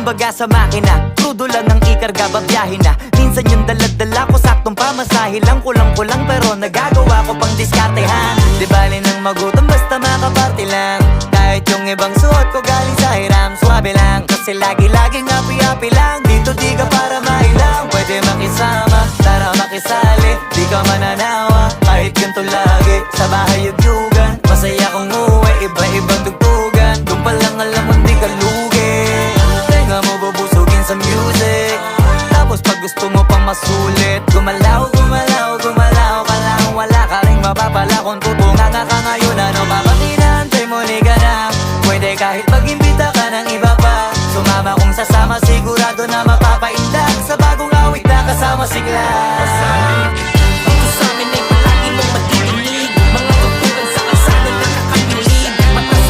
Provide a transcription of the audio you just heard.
Kumbaga sa makina, krudo lang ang ikarga, babiyahe na. Minsan yung dala-dala ko, saktong pamasahe lang. Kulang-kulang pero nagagawa ko pang diskartehan. Di bali nang magutom basta makaparty lang. Kahit yung ibang suot ko galing sa hiram, swabe lang kasi lagi-laging happy-happy lang. Dito di ka para mailang. Pwede makisama, tara makisali. Di ka mananawa, kahit ganito lagi. Sa bahay yugyugan, masaya kung uwi. Iba-ibang tugtugan, doon pa lang alam mo di ka lugi. Tenga mo bubusugin sa music. Tapos pag gusto mo pang masulit, gumalaw, gumalaw, gumalaw ka lang. Wala ka ring mapapala kung tutunganga ka ngayon. Ano pa bang inaantay mo? Liga na. Pwede kahit mag